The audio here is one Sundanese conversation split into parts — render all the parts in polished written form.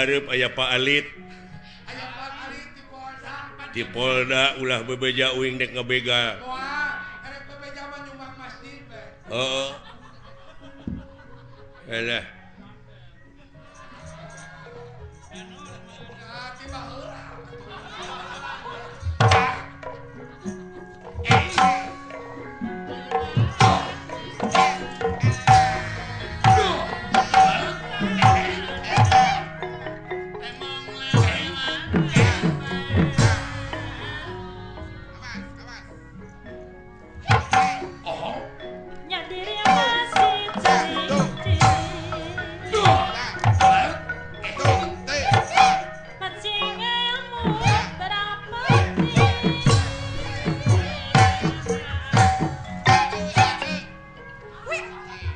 Dihareup aya Pak Alit. Di Polda ulah bebeja uing dek ngebegal. Heeh. Alah.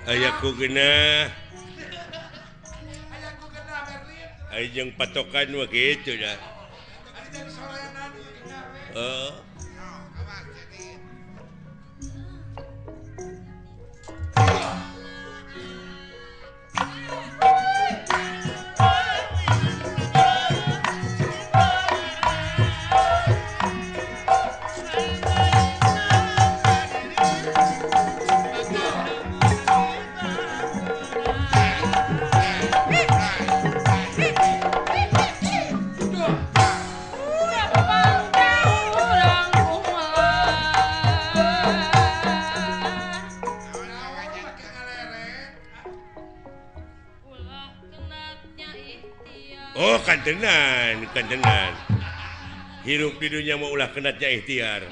Ayaku genah. Ayo jeung patokan mah kitu dah. Heeh. Oh kantenan, kantenan. Hirup di dunia mau ulah kenatnya ikhtiar.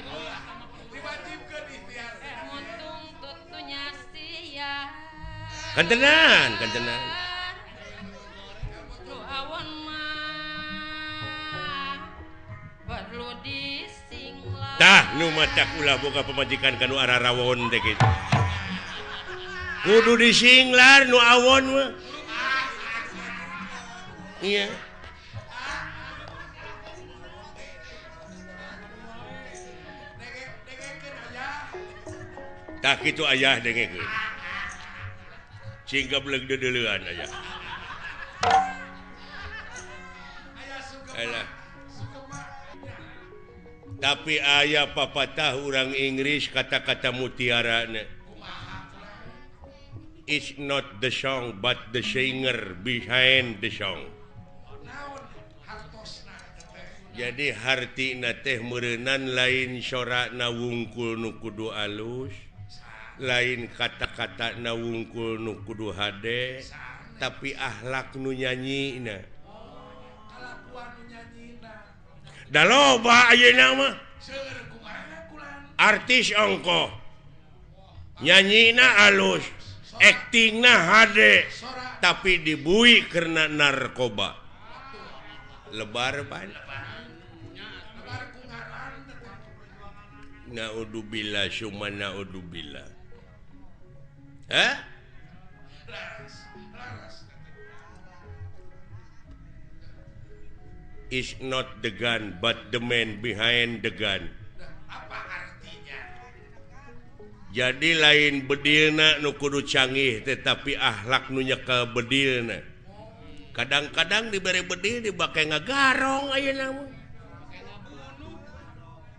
Kantenan, kantenan. Tah nu matak ulah boga pamajikan kanu ararawon teh kitu. Kudu disinglar nu awon mah. Iya. Tah kitu ayah dengekeun. Cing gableg deudeuleun ayah. Alah. Tapi ayah papatah urang Inggris kata-kata mutiarana. It's not the song but the singer behind the song. Jadi hartina teh meureunan lain sorana wungkul nu kudu alus, lain kata-kata na wungkul nu kudu hade, tapi akhlak nu nyanyina. Da loba ayeuna mah. Artis ongkoh. Nyanyina alus, aktingna hade, tapi dibui karena narkoba. Lebar pan. Naudzubillah summa naudzubillah. Hah? Is not the gun but the man behind the gun. Apa artinya? Jadi lain bedilna nu kudu canggih tetapi akhlak nu nyekel bedilna. Kadang-kadang dibere bedil dibake ngagarong ayeuna mah.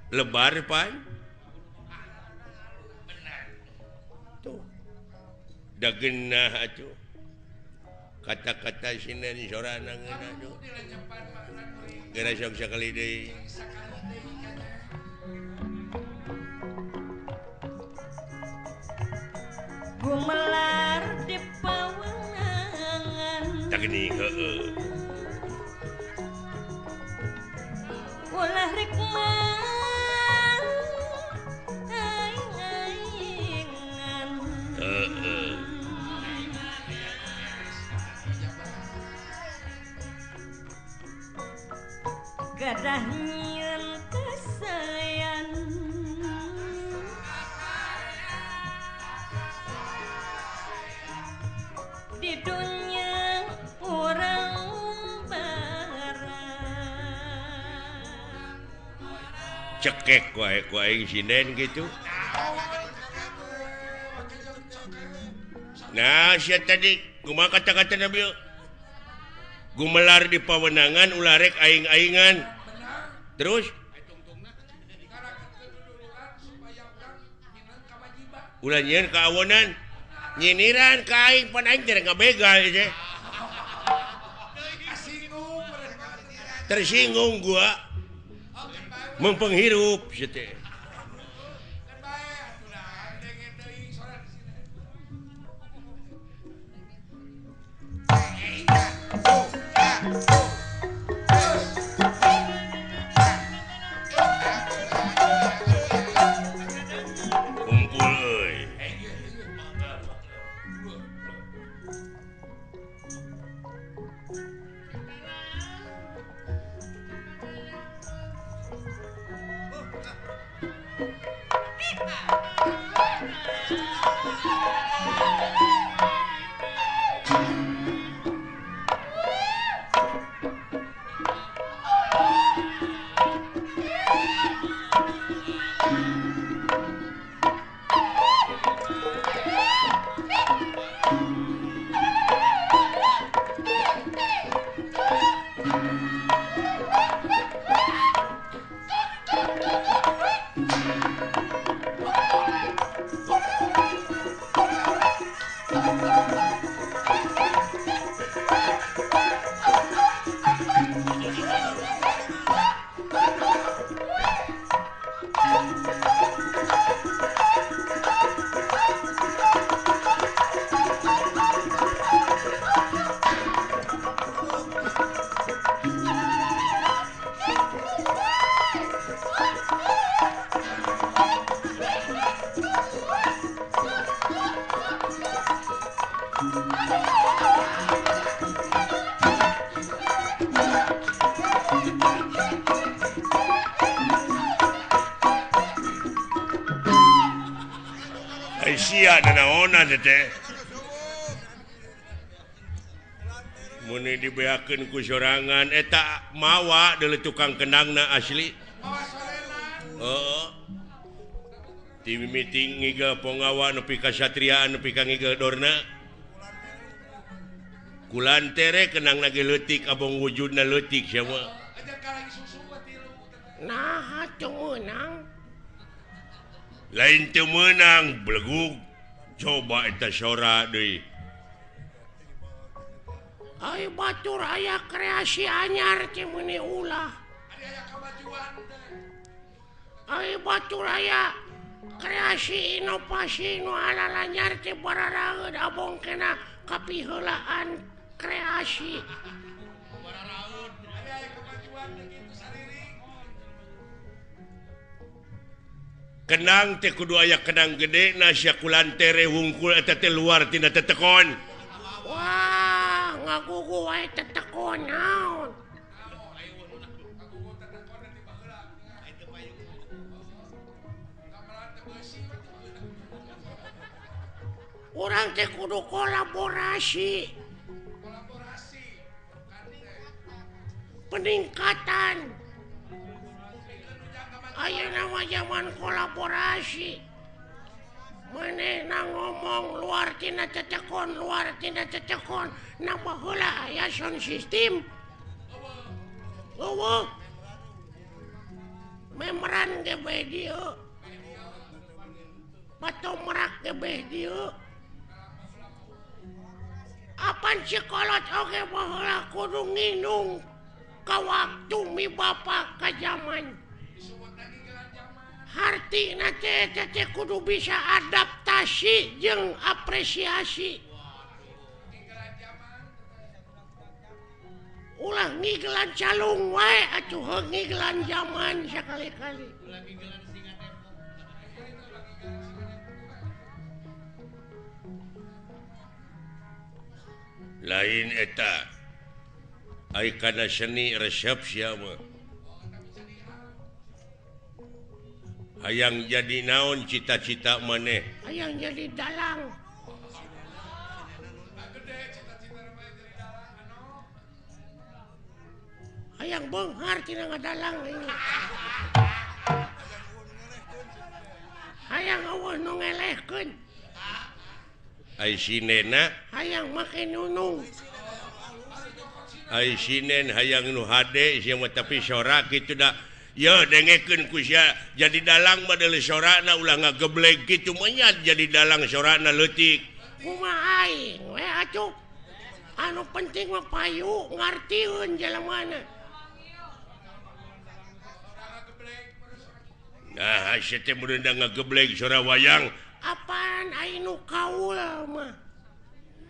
Lebar pan. Tuh. Da geunah atuh. Kata-kata sinden sorana ngeunah tuh. Geura sok sakali deui. Gumelar di pawenangan. Tah geuning heueuh. Ulah rek mang aing-aingan. Heeh. Gadah nyieun kasayan. Di dunya urang barang. Cekek wae ku aing sinden gitu. Nah, sia tadi kumaha kata-kata Nabi? Gumelar di pawenangan ulah rek aing-aingan. Terus ulah nyieun kaawonan nyiniran ka aing pan aing teh ngabegal teh. Tersinggung gua mempenghirup sia teh. Kumpul euy. Sia nanaonan teh. Mun dibeakeun ku sorangan eta mawa deuleu tukang kendangna asli. Heeh. Ti mimiti ngigel ponggawa nepi ka satriaan nepi ka ngigel dorna. Kulantere kendangna ge leutik abong wujudna leutik sia mah. Naha teu meunang? Lain teu meunang belegug coba eta sora deui. Ai batur aya kreasi anyar teh meuni ulah. Ai batur aya kreasi inovasi nu alalanyar teh bararaeud abong kena kapiheulaan kreasi. Kenang teh kudu aya kenang gede na sia kulantere wungkul eta teh luar tina tetekon. Wah, ngagugu wae tetekon naon. Urang teh kudu kolaborasi. Peningkatan. Ayeuna mah zaman kolaborasi. Manehna ngomong luar tina tetekon, luar tina tetekon, na baheula aya sound system. Eueuh. Memeran ge bae dieu. Patomrak ge bae dieu. Apan sikolot oge baheula kudu nginung ka waktu mi bapa ka zaman. Hartina teh teh kudu bisa adaptasi jeung apresiasi. Ulah ngigelan calung wae atuh heuh ngigelan zaman sakali-kali. Lain eta ai kana seni resep sia mah. Hayang jadi naon cita-cita maneh? Hayang jadi dalang. Hayang beunghar tina ngadalang ini. Hayang eueuh nu ngelehkeun. Ai sinena hayang make nunung. Ai sinen hayang nu hade sia mah tapi sora kitu da. Ye dengekeun ku sia jadi dalang mah deuleu sorana ulah ngageblek kitu menyat jadi dalang sorana leutik. Kumaha aing we atuh. Anu penting mah payu ngartieun jelemana. Nah, sia teh mun ngageblek sora wayang. Apaan aing nu kaul mah.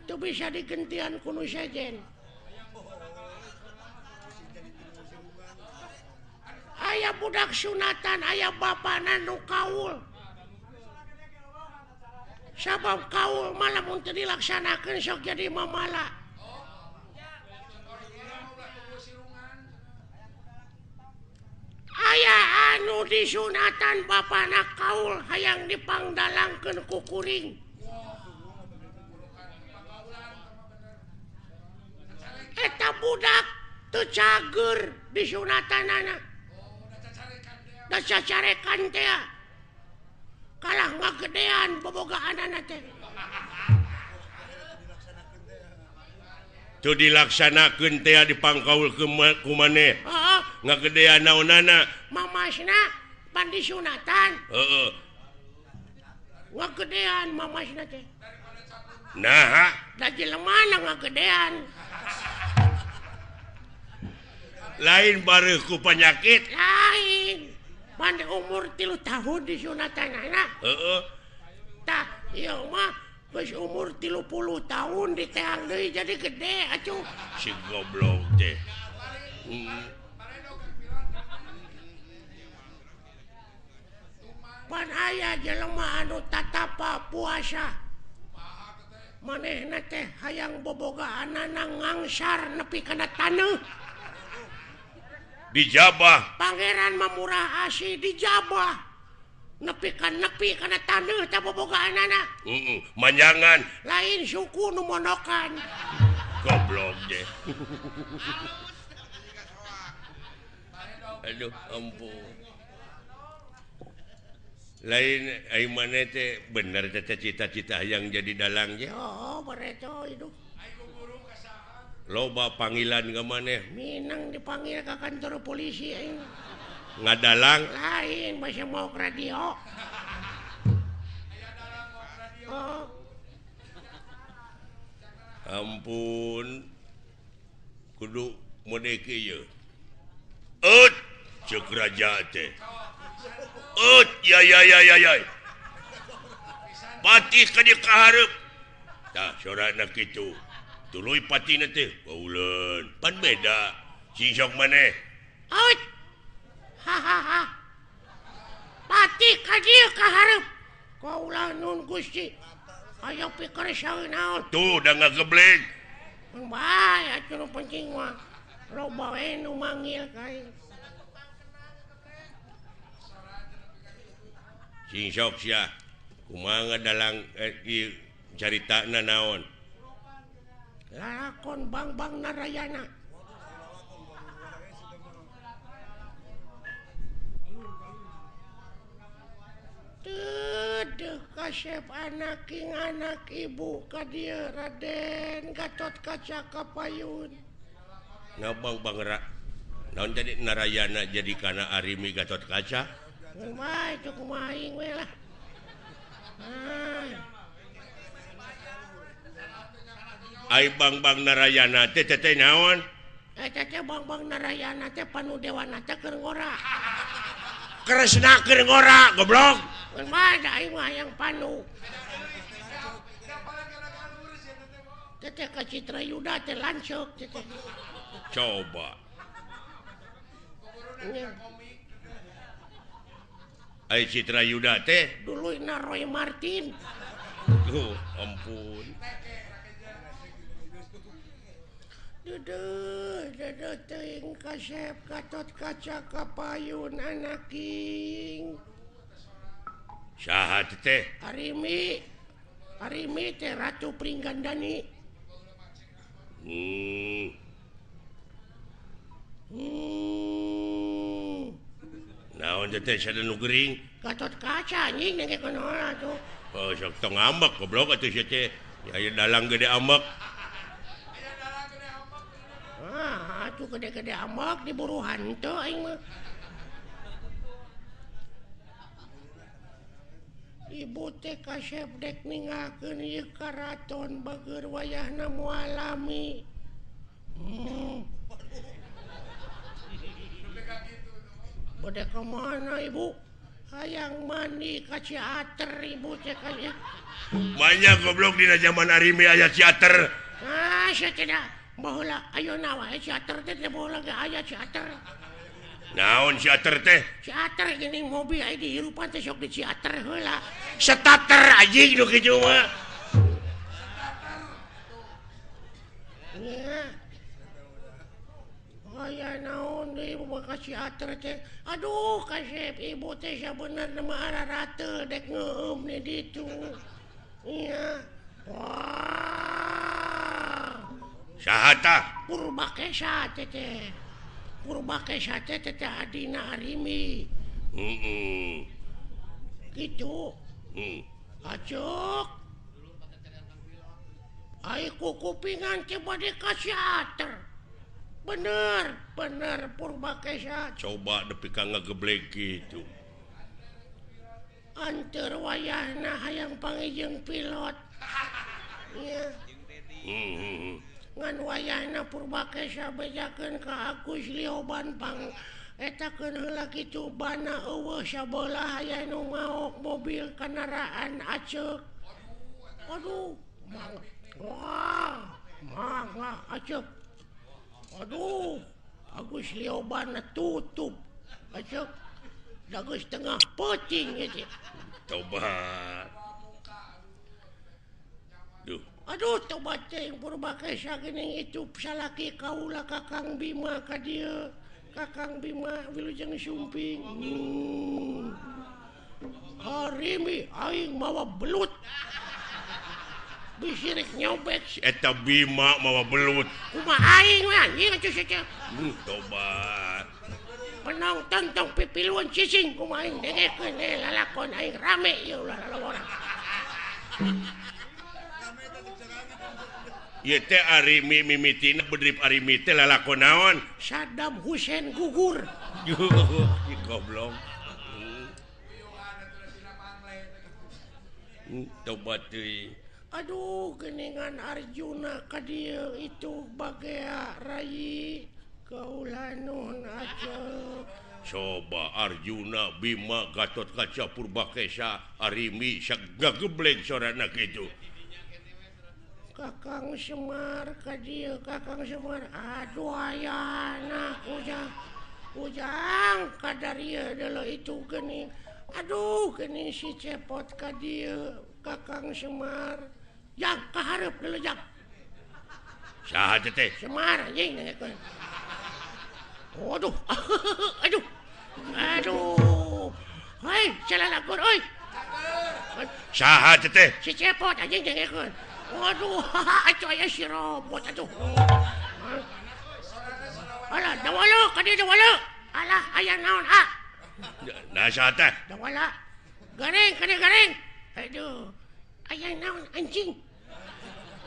Teu bisa digentian ku nu sejen. Aya budak sunatan, aya bapana nu kaul. Sabab kaul mah lamun teu dilaksanakeun sok jadi mamala. Aya anu disunatan bapana kaul hayang dipangdalangkeun ku kuring. Eta budak teu cager disunatanana. Da cacarekan teh kalah ngagedean bobogaanana teh. Teu dilaksanakeun teh dipangkaul ku maneh. Heeh, ngagedean naonana? Mamasna pan disunatan. Heeh. Ngagedean mamasna teh. Naha? Da jelemana ngagedean. Lain bareuh ku penyakit. Lain. Pan umur 3 tahun disunatanana. Heeh. Tah, ieu mah geus umur 30 tahun diteang deui jadi gede atuh. Si goblok teh. Pan aya jelema anu tatapa puasa. Manehna teh hayang bobogaanana ngangsar nepi kana taneuh. Dijabah. Pangeran mah murah asih dijabah. Nepi ka nepi kana taneuh teh bobogaanana. Heeh, manjangan. Lain suku nu monokan. Goblok deh. Aduh, ampun. Lain ai maneh teh bener teh cita-cita hayang jadi dalang ge. Oh, bareto hidup. Loba panggilan ke maneh. Minang dipanggil ke kantor polisi aing. Ngadalang? Lain, masih mau ke radio. Oh. Ampun. Kudu mode kieu. Eut, ceuk raja teh. Eut, ya ya ya ya ya. Patih ka dieu ka hareup. Tah sorana kitu. Tuluy patina teh kauleun pan beda sing sok maneh. Out. Ha ha ha. Pati ka dieu ka hareup. Kaula nun Gusti. Aya pikir saeun naon. Tuh da ngageblek. Mun bae atuh nu penting mah. Loba we nu manggil ka aing. Sing sok sia. Kumaha dalang ieu caritana naon? Lalakon Bang-Bang Narayana. Teuh kasep anak king anak ibu ka dieu Raden Gatot Kaca Kapayun. Ngabang Bang naon jadi Narayana jadi kana Arimi Gatot Kaca? Kumaha itu kumaha aing we lah. Ah. Ai Bang-Bang Narayana teh teh naon? Eta teh Bang-Bang Narayana teh panu dewana teh keur ngora. Kresna keur ngora, goblok. Kumaha da aing mah hayang panu. Teh teh ka Citra Yuda teh lanceuk teh. Coba. Ai Citra Yuda teh duluyna Roy Martin. Tuh, ampun. Duduh, duduh teuing kasep Gatot Kaca Kapayun anaking. Saha teh? Arimi. Arimi teh Ratu Pringgandani. Naon teh sada nu gering? Gatot Kaca anjing nengke kunaon atuh. Oh, sok tong ambek goblok atuh sia teh. Aya dalang gede ambek. Nah, atuh gede-gede amak diburu hantu aing mah. Ibu teh kasep dek ninggalkeun ieu karaton bageur wayahna moal lami. Bade ka mana ibu? Hayang mandi ka Ciater ibu teh ka. Banyak goblok dina zaman Arimi aya Ciater. Ah, sia tidak. Baheula ayeuna wae Ciater teh teh baheula ge aya Ciater. Naon Ciater teh? Ciater geuning mobil aya dihirupan teh sok di Ciater heula. Starter anjing nu kitu mah. Nya. Aya naon deui ibu ka Ciater teh. Aduh kasep ibu teh sabenerna mah ararate dek ngeueum di ditu. Nya. Wah. Saha tah? Purbakesa teh teh. Purbakesa teh teh adina Arimi. Heeh. Kitu. Heeh. Acuk. Ai kukupingan teh bade ka Ciater. Bener, bener Purbakesa. Coba nepi ka ngageblek kitu. Anteur wayahna hayang panggih pilot. Nya. Heeh. Ngan wayahna Purbakesa bejakeun ka Agus Lioban pang etakeun heula kitu bana eueuh sabelah aya nu maok mobil kendaraan aceuk. Aduh, mangga. Wah, mangga aceuk. Aduh, Agus Lioban tutup. Aceuk. Da geus tengah peuting ieu. Tobat. Duh. Aduh, tobat teh Purbakesa geuning itu salaki kaula Kakang Bima ka dieu. Kakang Bima wilujeng sumping. Harimi aing mawa belut. Bisi rek nyobek si eta Bima mawa belut. Kumaha aing we anjing atuh sia. Tobat. Penonton tong pipiluan cicing kumaha aing dengekeun lalakon aing rame ieu ulah lalawara. Ieu teh Arimi mimitina bedrip Arimi teh lalakon naon? Saddam Hussein gugur. Goblok. Tobat teuing. Aduh, geningan Arjuna ka dieu itu bagea rayi kaula nun aceuk. Coba Arjuna Bima Gatot Kaca Purbakesa Arimi sagageblek sorana kitu. Kakang Semar ka dieu, Kakang Semar. Aduh ayana ujang. Ujang kadarieu deuleu itu geuning. Aduh geuning si Cepot ka dieu, Kakang Semar. Jang kahareup deuleu jang. Saha teh? Semar anjing dengekeun. Waduh. Aduh. Aduh. Hei, salalakon euy. Saha teh? Si Cepot anjing dengekeun. Waduh, atuh aya si robot atuh. Alah, dawala ka dieu dawala. Alah, aya naon ah? Nah, saha teh? Dawala. Gareng, ka dieu gareng. Aduh. Aya naon anjing?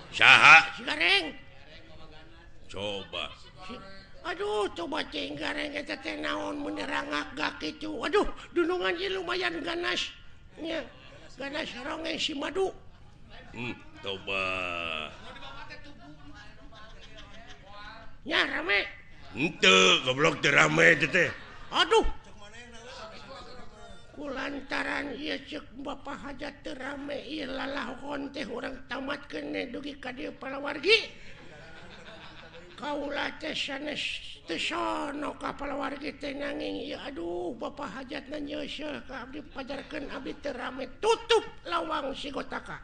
Saha? Si gareng. Coba. Aduh, coba cing gareng eta teh naon mun rangak gak kitu. Aduh, dunungan ieu lumayan ganas. Nya, ganas ronge si madu. Coba. Nya rame. Henteu, goblok teu rame teh teh. Aduh. Kulantaran ieu ceuk Bapak Hajat teu rame ieu lalahon teh urang tamatkeun dugi ka dieu palawargi. Kaula teh sanes teu sono ka palawargi teh nanging ieu aduh Bapak Hajatna nyeuseuh ka abdi pajarkeun abdi teu rame tutup lawang sigotaka.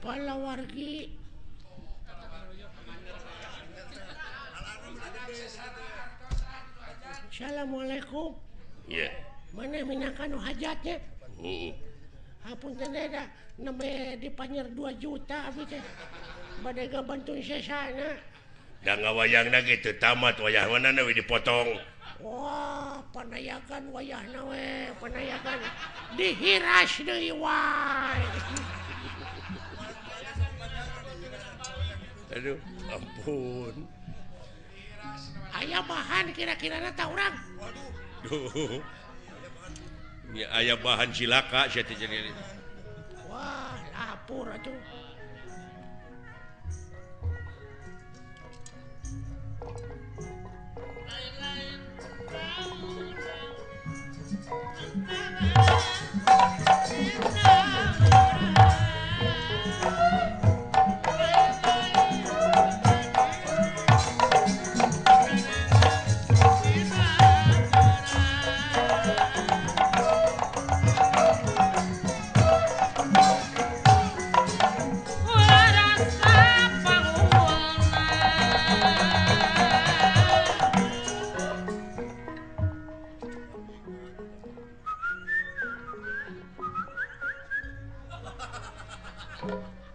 Palawargi Assalamualaikum. Iya. Mana minangka nu hajatnya? Heeh. Hapunten da nembe dipanyer 2 juta abdi teh. Bade gabantuan sesana. Da ngawayangna ge teu tamat wayah mana we dipotong. Wah, panayakan wayahna we, panayakan dihiras deui wae. Aduh, ampun. Aya bahan kira-kirana ta urang. Waduh. Nya aya bahan cilaka sia teh jadi. Wah, lapur atuh.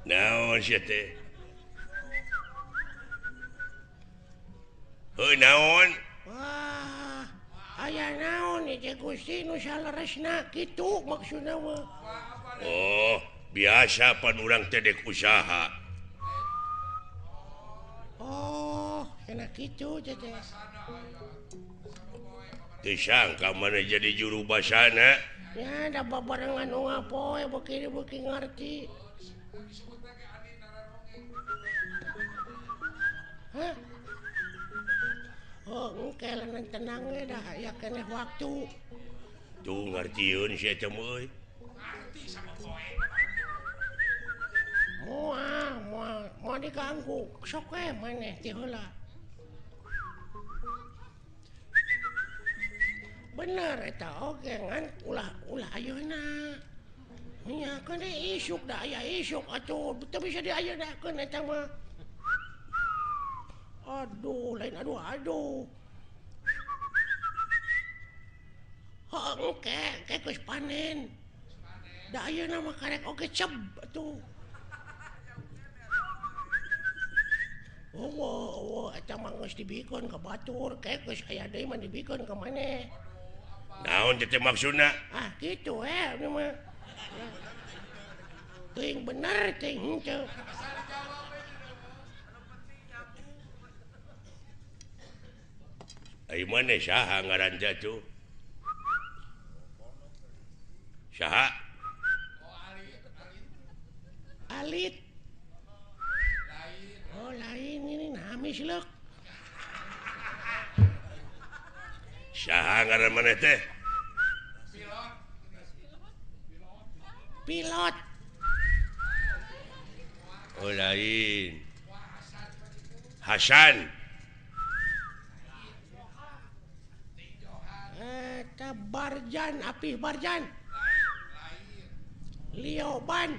Naon sia teh? Heuh naon? Wah, aya naon ieu Gusti nu saleresna kitu maksudna mah. Oh, biasa pan urang teh dek usaha. Oh, kena kitu teh. Teu sangka maneh jadi juru basana. Ya, da babarengan unggal poe beuki-beuki ngarti. Hah? Oh, engke lanan tenang we dah aya keneh waktu. Tuh ngartieun sia teh euy. Ngarti sama poe. Moal, moal, moal diganggu. Sok we maneh ti heula. Bener eta oge ngan ulah ayeuna. Nya keun isuk da aya isuk atuh teu bisa diayenakeun eta mah. Aduh, lain aduh aduh. Heuh engke engke geus panen. Da ayeuna mah karek oge ceb atuh. Oh, eta mah geus dibikeun ka batur, ke geus aya deui mah dibikeun ka maneh. Naon teh maksudna? Ah, kitu we ieu mah. Teuing bener teuing henteu. Ai maneh saha ngaran teh atuh? Saha? Alit. Oh, lain ini namis leuk. Saha ngaran maneh teh? Pilot. Oh, lain. Hasan. Eta Barjan, Apih Barjan. Lioban.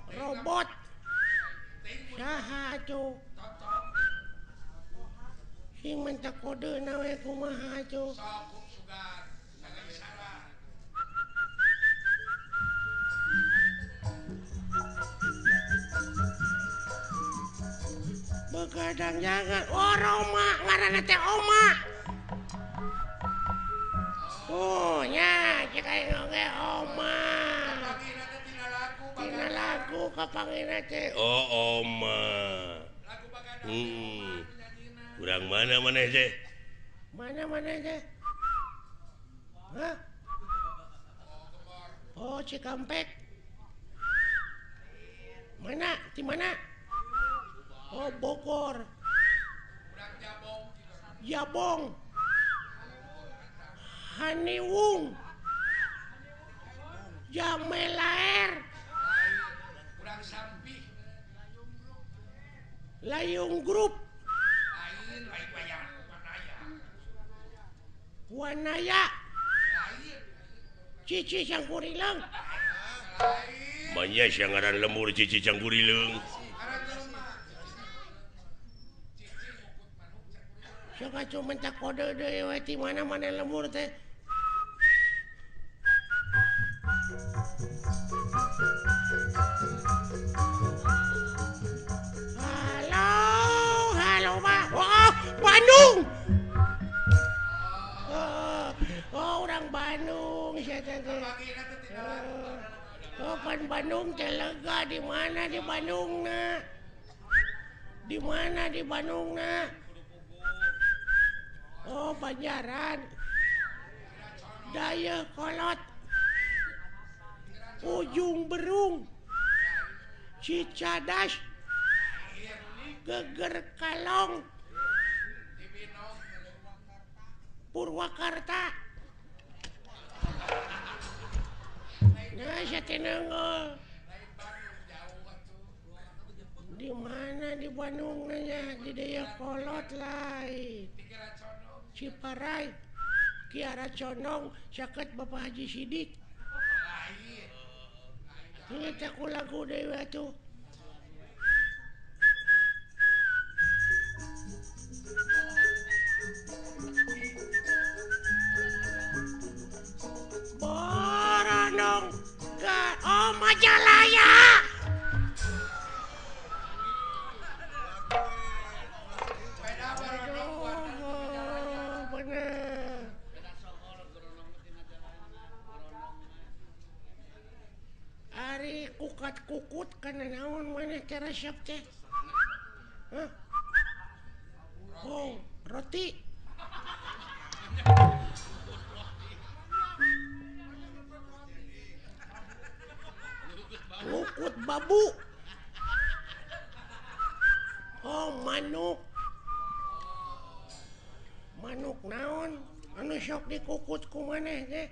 Robot. Saha atuh? Sing minta kodena we kumaha atuh? Begadang jangan. Oh, Roma ngaranna teh Oma. Oh, nya cek aing oge Oma. Tina lagu kapangina teh. Oh, Oma. Urang mana maneh teh? Mana maneh teh? Hah? Oh, Cikampek. Mana? Di mana? Oh, Bogor. Jabong. Haniwung. Jamelaer. Layung Group. Wanaya. Cici Cangkurileung. Manya sia ngaran lemur Cici Cangkurileung. Sok atuh minta kode deui we ti mana-mana lembur teh. Halo, halo, Pak. Oh, Bandung. Oh, pan Bandung teh lega di mana di Bandungna? Di mana di Bandungna? Oh, Banjaran. Dayakolot. Ujung Berung. Cicadas. Geger Kalong. Purwakarta. Nah, saya tenang. Di mana di Bandung nanya di Dayakolot lain. Ciparai, Kiara Condong, caket Bapak Haji Sidik. Ingat aku lagu dewa tuh. Boronong ke oh Majalaya. Aduh, bener. Ari kukat-kukut kana naon maneh teh resep teh? Hah? Oh, roti. Kukut babu. Oh, manuk. Manuk naon? Anu sok dikukut ku maneh teh?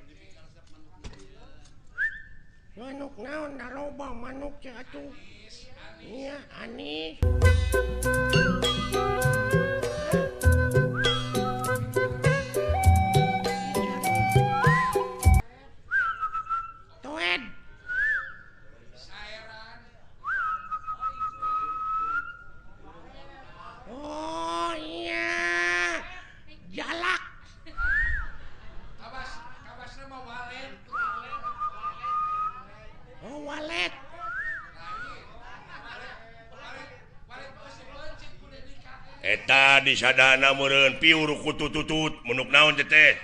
Manuk naon da loba manuk teh atuh. Iya, anis. Toed. Oh iya, jalak. Kabas, kabasna mah walet. Oh walet. Eta disadana meureun piur kutututut menuk naon teh teh.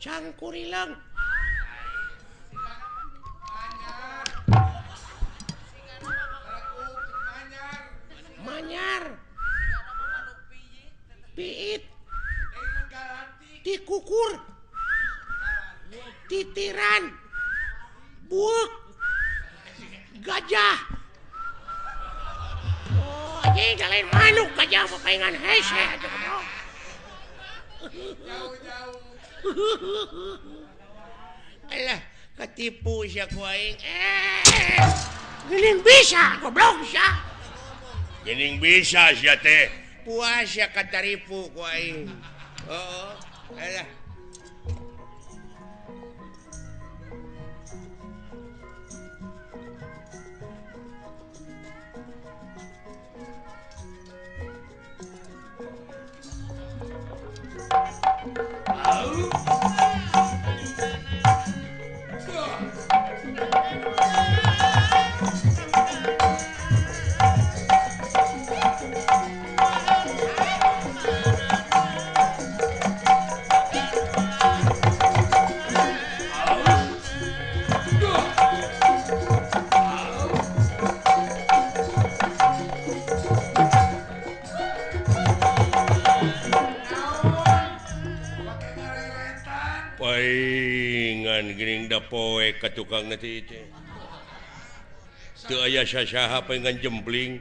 Cangkurileung. Manyar. Piit. Tikukur. Titiran. Buuk. Gajah. Oh, anjing lain manuk gajah mah paingan hese atuh. Jauh-jauh. Alah, ketipu sia ku aing. Geuning bisa goblok sia. Geuning bisa sia teh. Puas sia kataripu ku aing. Heeh. Alah. Paingan geuning da poe ka tukang teh teh. Teu aya sasaha paingan jempling.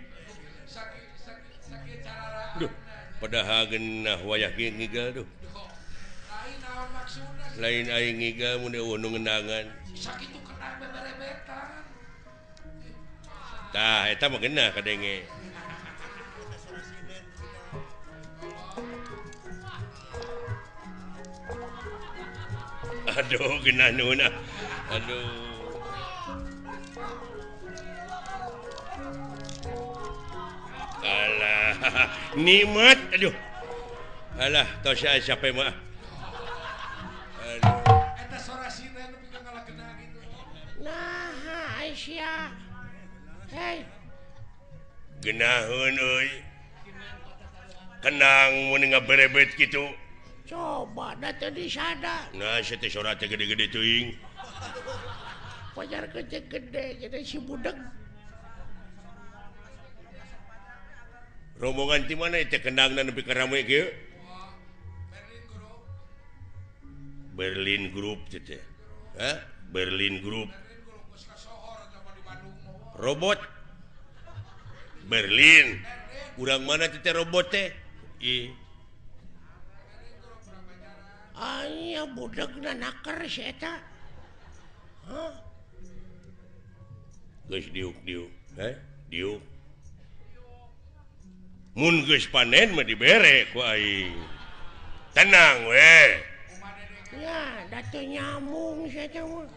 Duh, padahal geunah wayah ge ngigal duh. Lain aing ngigal mun eueuh nu ngendangan. Sakitu kenang beberebetan. Tah, eta mah geunah kadenge. Aduh, geunah nuhun ah. Aduh. Alah, nikmat aduh. Alah, tos sia capek mah. Aduh. Eta sora sinden nepi ka ngalageuna kitu. Nah, Aisyah. Hei. Geunaheun euy. Kenang mun ngaberebet kitu. Coba da teu disada. Nah, sia teh sora teh gede-gede teuing. Pajar gede-gede jadi si budeg. Rombongan ti mana teh kendangna nepi ka rame kieu? Berlin Group teh. Hah? Berlin Group. Robot Berlin. Urang mana teh robot teh? Ih. Aya budegna naker si eta. Hah? Geus diuk-diuk, heh? Diuk. Mun geus panen mah dibere ku aing. Tenang we. Ya, da teu nyambung si eta mah.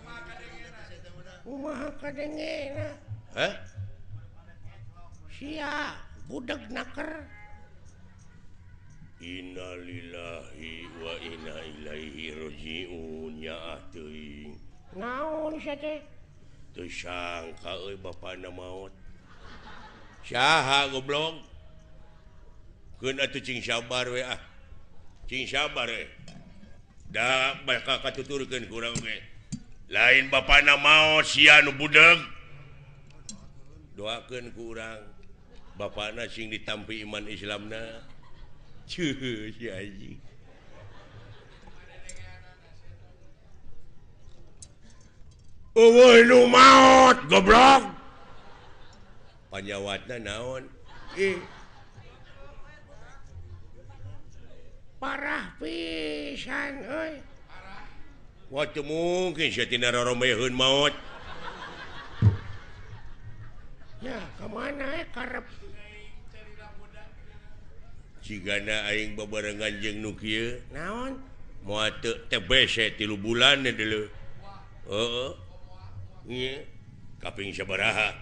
Kumaha kadengena? Hah? Sia budeg naker. Innalillahi wa inna ilaihi rajiun ya teuing. Naon sia teh? Teu sangka euy bapana maot. Saha goblok? Keun atuh cing sabar we ah. Cing sabar we. Da bakal katuturkeun ku urang ge. Lain bapana maot sia nu budeg. Doakeun ku urang bapana sing ditampi iman Islamna. Cuh, si anjing. Eueuh nu maot goblok. Panyawatna naon? Ih. Parah pisan euy. Wah teu mungkin sia tina roromeheun maot. Ya, ka mana karep? Cigana aing babarengan jeung nu kieu. Naon? Moal teu TBC 3 bulan deuleu. Heeh. Ieu kaping sabaraha?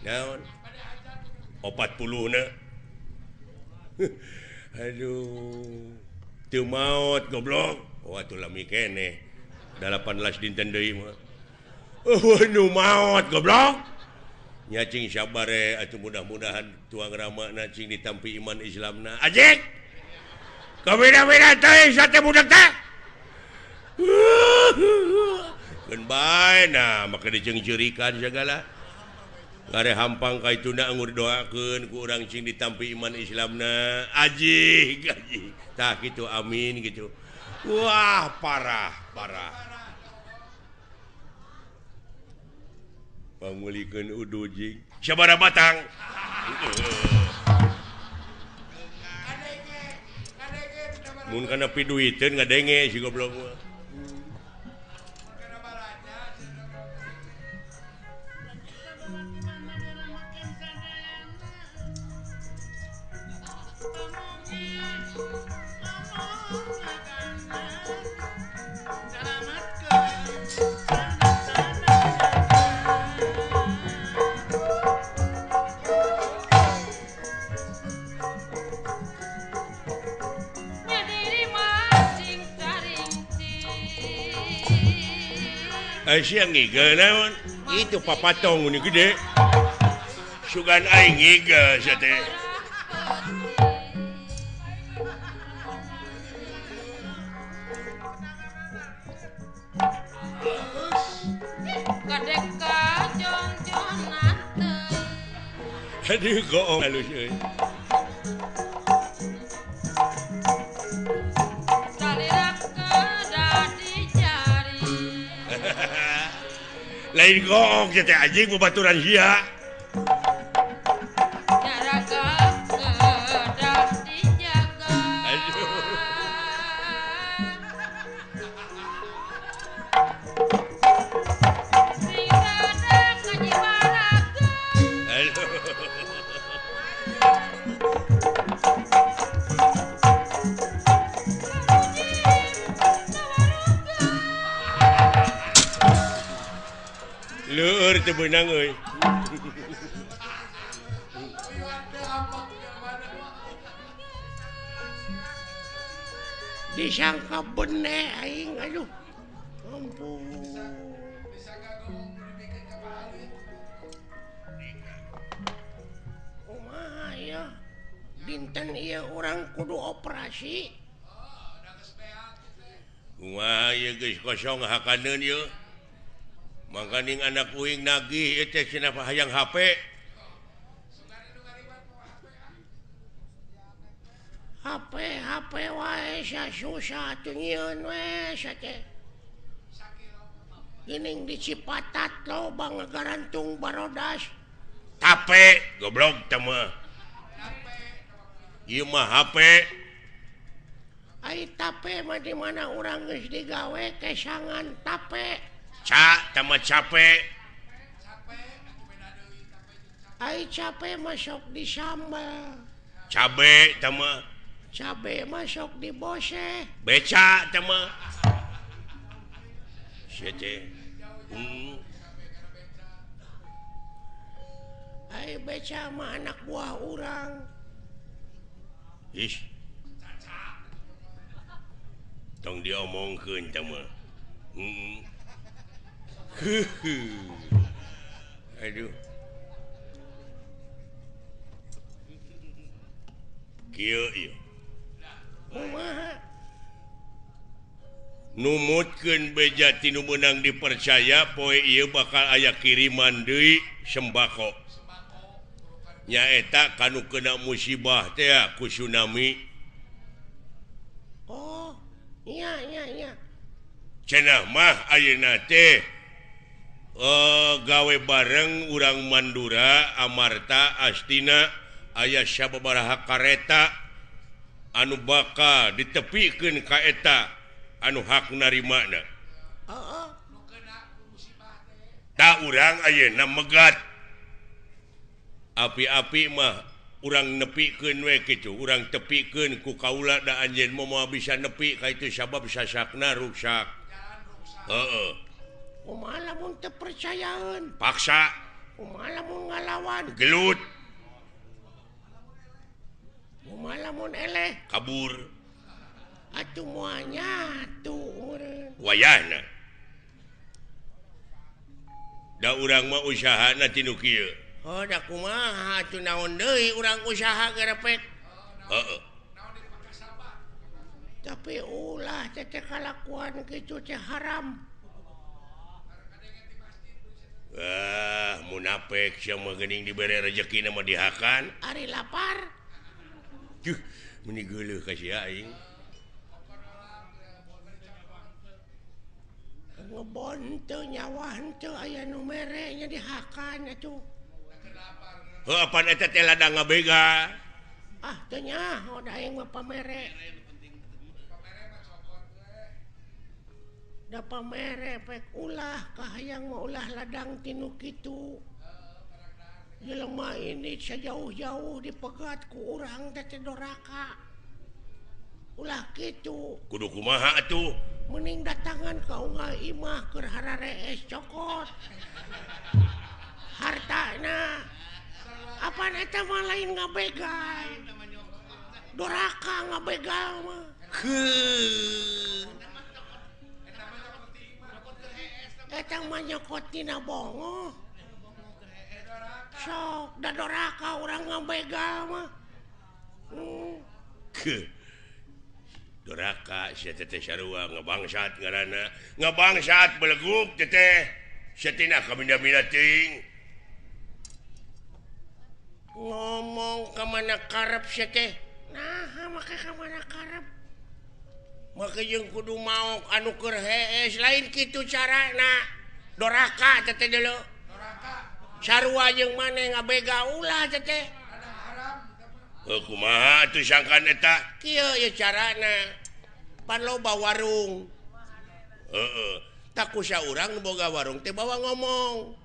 Naon? 40 na. Aduh. Teu maot goblok. Oh atuh lami keneh. 18 dinten deui mah. Eueuh nu maot goblok. Nya cing sabar atuh mudah-mudahan tuang ramana cing ditampi iman Islamna. Ajik. Kabeda-beda teh sate budak teh. Keun bae nah make diceungceurikan sagala. Ngare hampang ka ituna anggur doakeun ku urang cing ditampi iman Islamna. Ajik, ajik. Tah kitu amin gitu. Wah, parah, parah. Pangulikeun udu jing sabaraha batang. Mun kana piduiteun ngadenge si goblok mah. Siang ngigel naon? Itu papatong ini gede. Sugan aing ngigel sia teh. Aduh goong halus euy. Lain goong teh anjing babaturan sia. Aduh. Aduh. Leur teu beunang euy. Disangka bene aing aduh. Ampun. Kumaha ya? Dinten ieu urang kudu operasi. Kumaha ieu geus kosong hakaneun ieu. Mangkaning anak uing nagih ieu teh cenah hayang HP. HP HP wae susah atuh nyieun we sia teh. Geuning di Cipatat loba ngagarantung barodas. Tape goblok teh mah. Ieu mah HP. Ai tape mah di mana urang geus digawe kesangan tape. Ca teh mah cape. Ai cape mah sok disambel. Cabe teh mah. Cabe mah sok diboseh. Beca teh mah. Sia teh. Ai beca mah anak buah urang. Ih. Tong diomongkeun teh mah. Aduh. Kieu ieu. Kumaha? Numutkeun beja ti nu meunang dipercaya poe ieu bakal aya kiriman deui sembako. Nyaeta kanu kena musibah teh ku tsunami. Oh, iya iya iya. Cenah mah ayeuna teh gawe bareng urang Mandura, Amarta, Astina aya sababaraha kareta anu bakal ditepikeun ka eta anu hak narimana. Heeh. Ta urang ayeuna megat. Api-api mah urang nepikeun we kitu, urang tepikeun ku kaula da anjeun mah moal bisa nepi ka itu sabab sasakna ruksak. Heeh. Kumaha lamun teu percayaeun? Paksa. Kumaha lamun ngalawan? Gelut. Kumaha lamun eleh? Kabur. Atuh moal nyatu meureun. Wayahna. Da urang mah usahana ti nu kieu. Oh, da kumaha atuh naon deui urang usaha gerepek. Heeh. Tapi ulah teh kalakuan kitu teh haram. Ah, munafik sia mah geuning dibere rejeki mah dihakan. Ari lapar. Juh, meuni geuleuh ka sia aing. Ngebon teu nyawa henteu aya nu mere nya dihakan atuh. Heuh, apan eta teh ladang ngabega. Ah, teu nyaho da aing mah pamere. Da pamere pek ulah kahayang mah ulah ladang tinu kitu. Jelema ini sejauh-jauh dipegat ku urang teh teh doraka. Ulah kitu. Kudu kumaha atuh? Mending datangan ka unggal imah keur hararees cokot. Hartana. Apaan eta mah lain ngabegal. Doraka ngabegal mah. Heuh. Eta mah nyokot tina bongo. Sok da doraka urang ngabegal mah. Doraka sia teh sarua ngabangsat ngaranna. Ngabangsat beleguk teh. Sia teh na kaminda-minda teuing. Ngomong ka mana karep sia teh? Naha make ka mana karep? Make jeung kudu maok anu keur hees lain kitu carana. Doraka teh teh deuleu. Doraka. Sarua jeung maneh ngabega ulah teh teh. Heuh kumaha atuh sangkan eta? Kieu ieu carana. Pan loba warung. Heeh. Tak kusa urang nu boga warung teh bawa ngomong.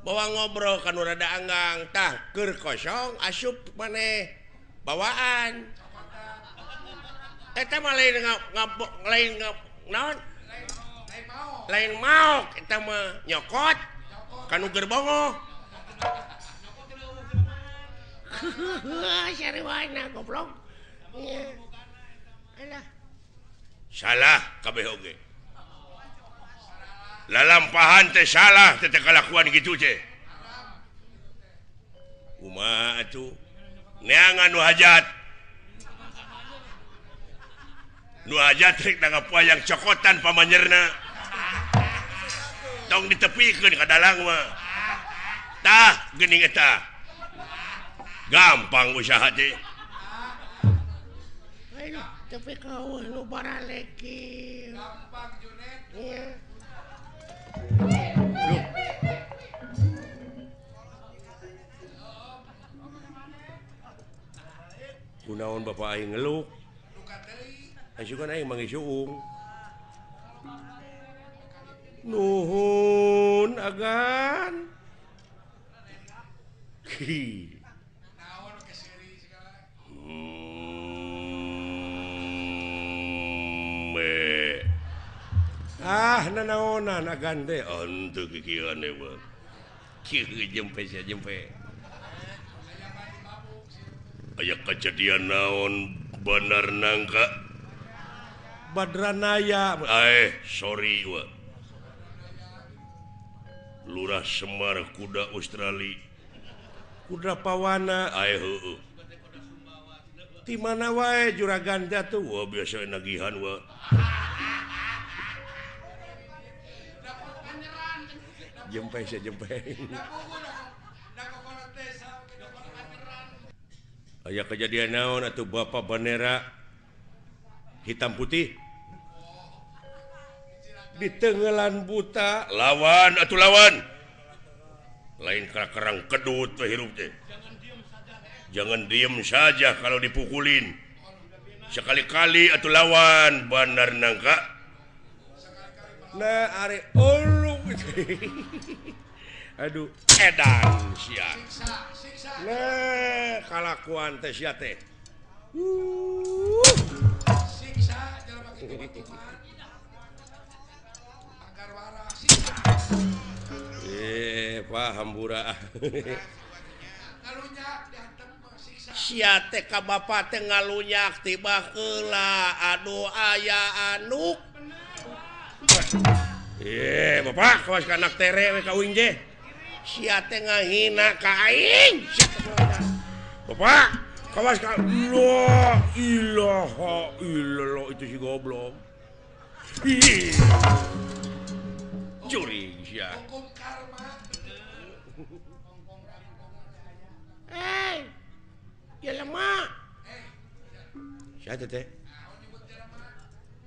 Bawa ngobrol kan rada anggang tah keur kosong asup maneh bawaan. Eta mah lain lain naon? Lain maok eta mah nyokot kanu gerbongo. Sarwana goblok. Alah. Salah kabeh oge. Lalampahan teh salah teh kalakuan kitu teh. Kumaha atuh? Neangan nu hajat. Nu aja trik nanggap wayang cokotan pamanyerna. Tong ditepikeun ka dalang mah. Tah geuning eta. Gampang usaha teh. Ayo tapi kau nu baralek. Gampang Junet. Iya. Loh. Kunaon bapak aing ngeluk? Asukan aing manggih suung. Nuhun agan. Hi. Ah nanaonan agan teh henteu kikieuan we. Kieu jempe sia jempe. Aya kejadian naon Bandar Nangka Badranaya sorry wa. Lurah Semar kuda Australia kuda Pawana heueuh. Ti mana wae juragan teh atuh wah biasa nagihan wa. Jempe sia jempe. Aya kejadian naon atuh bapak bendera hitam putih ditenggelan buta lawan atuh lawan lain kerang kedut teh hirup teh. Jangan diem saja kalau dipukulin sekali-kali atuh lawan Bandar Nangka. Nah are ulu aduh edan sia. Nah kalakuan teh sia teh. Siksa jelema kitu mah. Agar waras siksa. Pak hambura. Ngalunyak dihantem siksa. Sia teh ka bapa teh ngalunyak tiba heula aduh aya anuk. Bapak kawas ka anak tere we ka uing teh. Sia teh ngahina ka aing. Bapak kawas ka la ilaha illallah itu si goblok. Curi sia. Hukum karma. Eh, jelema. Sia teh teh.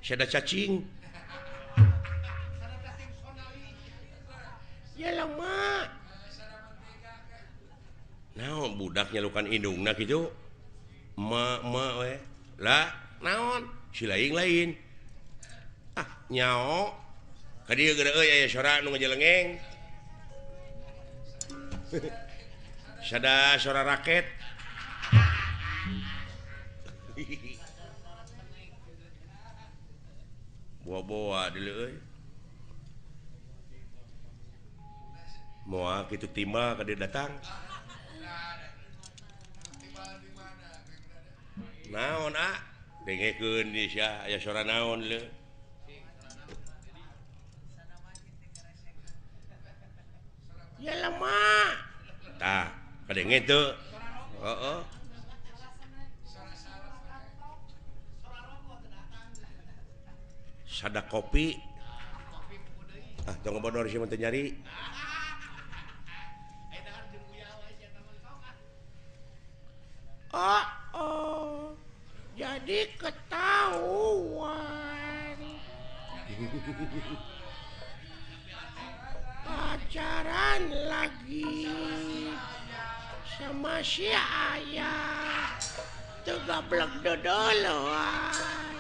Sia ada cacing. Jelema. Naon budak nyalukan indungna kitu? Ma ma we. Lah, naon? Si lain-lain. Ah, nyao. Ka dieu geura euy aya sora nu ngajelengeng. Sada sora raket. Boa-boa deuleu euy. Moal kitu timbal ka dieu datang. Naon ah? Dengekeun di sia aya sora naon leu. Jelema. Tah, kadenge teu. Heeh. Sada kopi. Ah, tong ngobodor sia mah teu nyari. Oh, oh. Jadi ketahuan. Pacaran lagi sama si ayah. Tuh goblok dodoloan.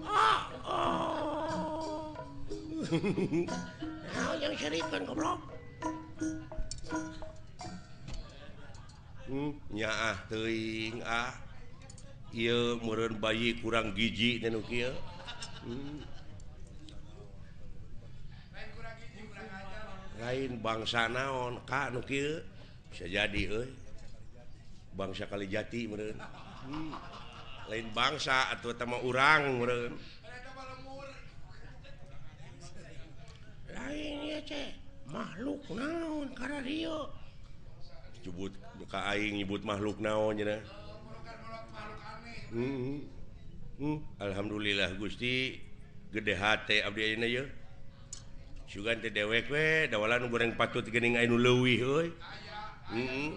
Oh, oh. Nah, yang serikan goblok. Nyaah teuing ah. Ieu meureun bayi kurang gizi teh nu kieu. Lain bangsa naon ka nu kieu bisa jadi euy. Bangsa Kalijati meureun. Lain bangsa atuh eta mah urang meureun. Lain ieu teh makhluk naon kararieu. Nyebut ka aing nyebut makhluk naon cenah. Alhamdulillah Gusti gede hate abdi ayeuna ye. Sugan teh dewek we dawalan goreng patut geuning anu leuwih euy. Heeh.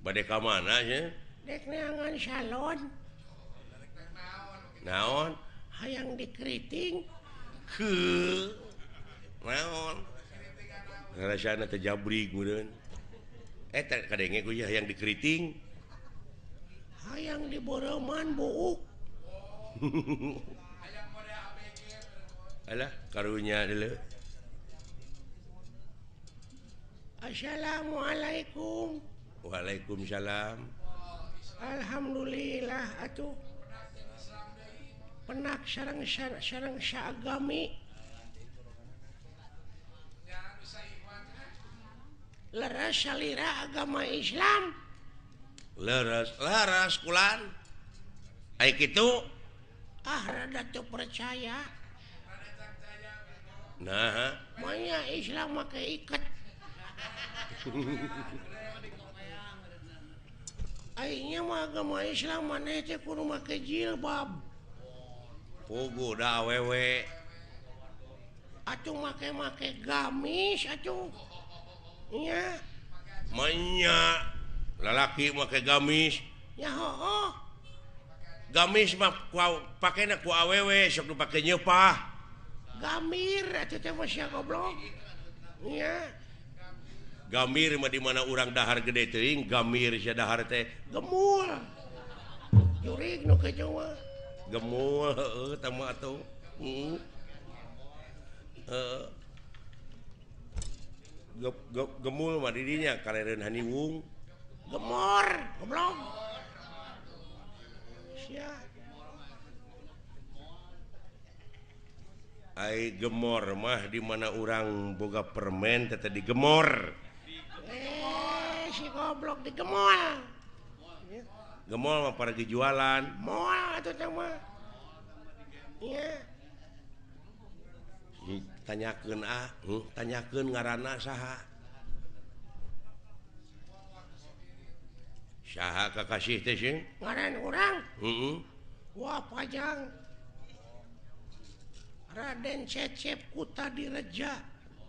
Bade ka mana nya? Dek neangan salon. Naon? Hayang dikeriting. Heuh. Naon? Rasana teh jabrig meureun. Eta kadenge ku hayang dikeriting. Hayang diboreuman buuk. Alah karunya deuleu. Assalamualaikum. Waalaikumsalam. Alhamdulillah atuh. Penak sareng sareng saagami. Leres salira agama Islam. Leres leres kulan. Ai kitu ah rada teu percaya. Nah, manya Islam make iket. Aingnya mah agama Islam maneh teh kudu make jilbab. Puguh da awewe. Atuh make-make gamis atuh. Nya. Manya lalaki make gamis. Ya hooh. Gamis mah pakena ku awewe sok dipake nyeupah. Gamir atuh teh mah sia goblok. Nya. Gamir mah di mana urang dahar gede teuing, gamir sia dahar teh gemul. Jurig nu kitu mah. Gemul heueuh tah mah atuh. Heeh. Heeh. Gemul mah di dinya karereun haniwung. Gemor, goblok. Sia. Ai gemor mah di mana urang boga permen teh digemor. Si goblok digemol. Gemol mah para jualan. Moal atuh teh mah. Nya. Tanyakeun ah, tanyakeun ngaranna saha. Saha kakasih teh sih? Ngaran urang? Heeh. Wah pajang. Raden Cecep Kutadireja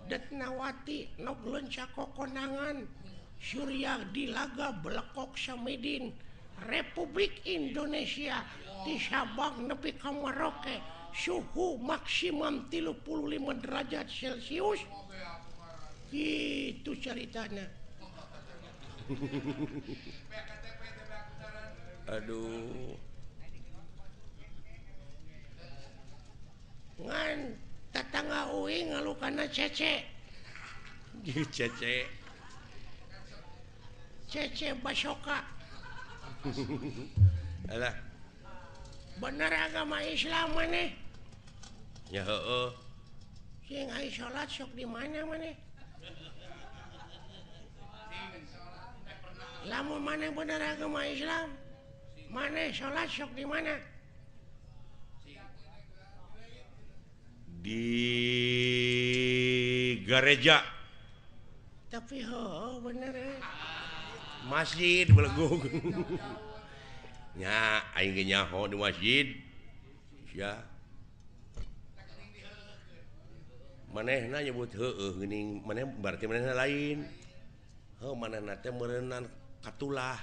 Detnawati nog leunca kokonangan Surya Dilaga Belekok Samidin Republik Indonesia di Sabang nepi ka Merauke suhu maksimum 35 derajat Celcius. Gitu ceritanya. Aduh. Ngan tetangga uing ngalukana cece. Cece. Cece Basoka. Alah. Bener agama Islam maneh? Ya heueuh. Sing ai salat sok di mana maneh? Lamun maneh bener agama Islam, maneh salat sok di mana? Di gereja. Tapi heueuh bener Masjid belegung. Nya aing ge nyaho di masjid. Sia. Manehna nyebut heueuh geuning maneh berarti manehna lain. Heuh manehna teh meureunnan katulah.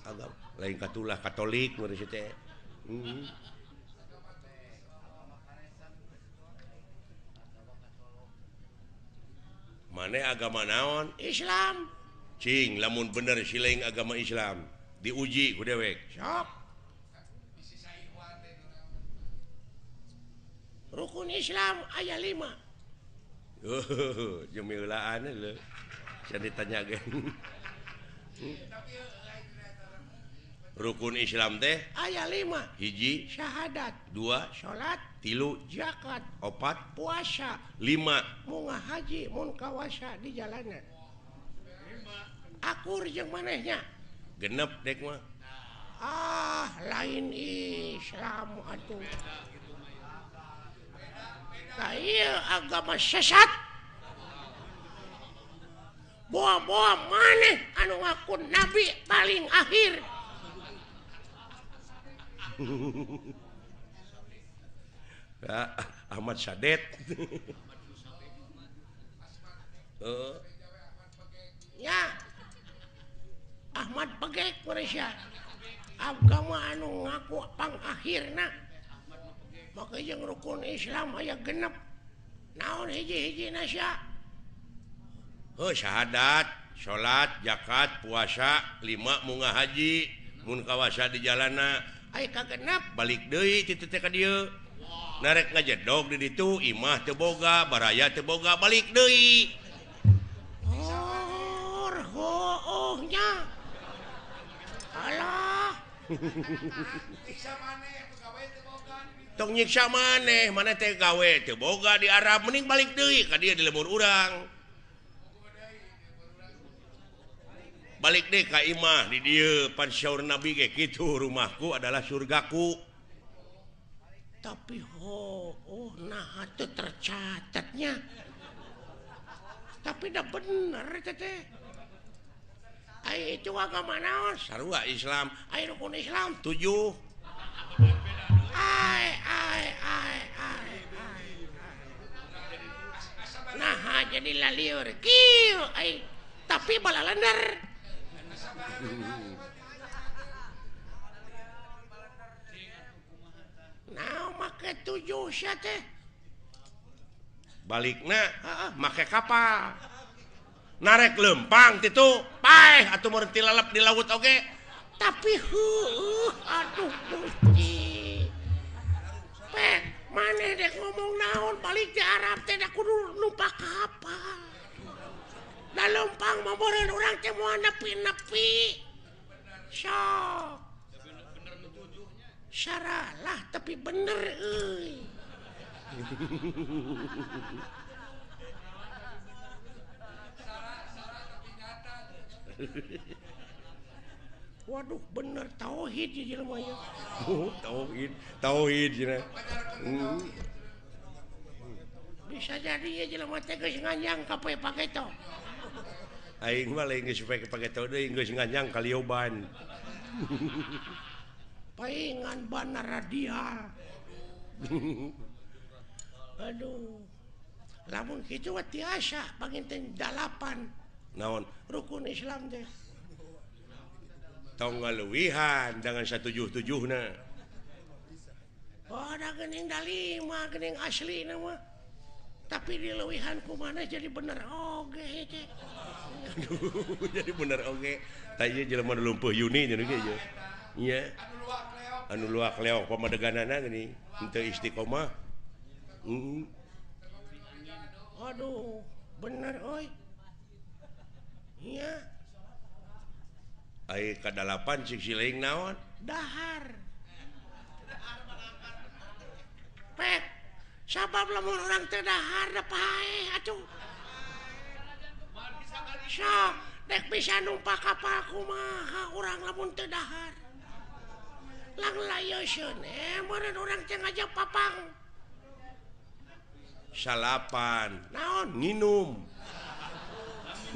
Agama lain katulah Katolik meureun teh. Heeh. Maneh agama naon? Islam. Cing lamun bener siling agama Islam diuji ku dewek. Sok. Rukun Islam aya 5. Oh, jemilaan lho. Saya ditanya ge. Rukun Islam teh aya 5. Hiji syahadat, 2 salat, 3 zakat, 4 puasa, 5 munga haji mun kawasa di jalanan. Akur jeung manehnya. Genep dek mah. Ah, lain Islam atuh. Tah ieu agama sesat. Boa-boa maneh anu ngaku nabi paling akhir. Ahmad Sadet. Ya Ahmad Pegek Malaysia agama anu ngaku pangakhirna maka jeung rukun Islam aya genep naon hiji-hiji nasya heuh syahadat, salat, zakat, puasa, 5 munggah haji, mun kawasa di jalana aya kagenep balik deui kitu teh ka dieu. Narek ngajedog di ditu imah teu boga, baraya teu boga, balik deui. Oh, hooh nya. Alah. Tong nyiksa maneh, maneh teh gawe teu boga di Arab, mending balik deui ka dieu di lembur urang. Balik deui ka imah di dieu pan syaur Nabi ge kitu, rumahku adalah surgaku. Tapi oh nah itu tercatatnya. Tapi dah bener teh. Ai itu agama naon? Sarua Islam. Ai rukun Islam 7. Ai ai ai ai. Nah jadi lalieur kieu ai tapi balalender. Nah make 7 sia teh. Balikna heeh make kapal. Narek lempang titu paeh atuh mun tilalep di laut oge. Tapi heueuh aduh Gusti. Pek maneh dek ngomong naon balik di Arab teh da kudu numpak kapal. Da lempang mah meureun urang teh moal nepi-nepi. Sok. Saralah tapi bener euy. Waduh bener tauhid ieu jelema ieu. Oh, tauhid, tauhid cenah. Bisa jadi ieu jelema teh geus nganjang ka poe pageto. Aing mah lain geus poe pageto deui geus nganjang ka lioban. Paingan bana radial. Aduh. Lamun kitu mah tiasa panginten 8. Naon? Rukun Islam teh. Tong ngaluwihan dengan 177na. Oh, da geuning da 5 geuning aslina mah. Tapi dileuwihan kumaha jadi bener oge teh. Aduh, jadi bener oge. Tah ieu jelema nu lumpuh Yuni nya ge ieu. Nya. Anu luak leok pamadeganana geuning henteu istiqomah. Aduh, bener euy. Nya. Ai kadalapan cik siling naon? Dahar. Pek, sabab lamun urang teu dahar da paeh atuh. Sok, dek bisa numpak kapal kumaha urang lamun teu dahar. Lang layoseun meureun urang teh ngajak papang. Salapan. Naon? Nginum.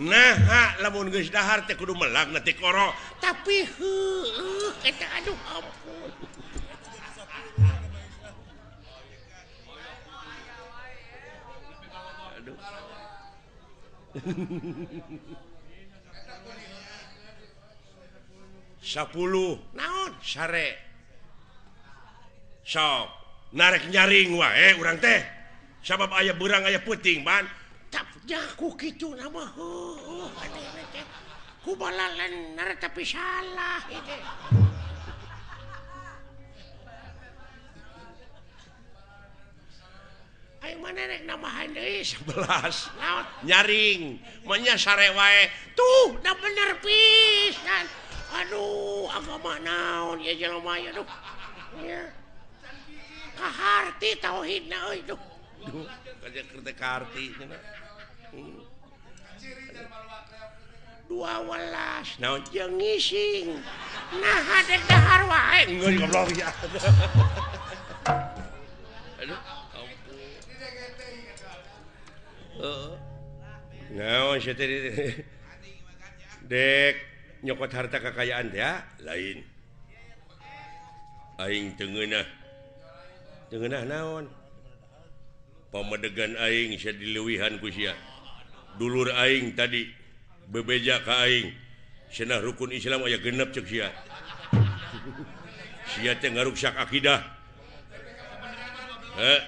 Nah, lamun geus dahar teh kudu melag na tikoro. Tapi heueuh eta aduh ampun. Aduh. 10 naon sare. Sok narek nyaring wae urang teh. Sabab aya beurang aya peuting ban. Jaku kitu nama heueuh aneh teh. Ku balalener tapi salah ieu. Aing mana rek nambahan deui 11. Naon? Nyaring, manya sare wae. Tuh, da bener pisan. Aduh, agama naon ieu jelema ieu aduh. Nya. Kaharti tauhidna euy duh. Duh, kaja keur teh kaharti cenah. 12 naon jeung ngising. Nah, dek dahar wae. Geus goblok ya. Aduh, ampun. Heeh. Naon sia teh dek nyokot harta kekayaan teh ya? Lain. Aing teu ngeunah. Teu ngeunah naon? Pamedegan aing sia dileuwihan ku sia. Dulur aing tadi bebeja ka aing. Cenah rukun Islam aya genep ceuk sia. Sia teh ngaruksak akidah. Heh.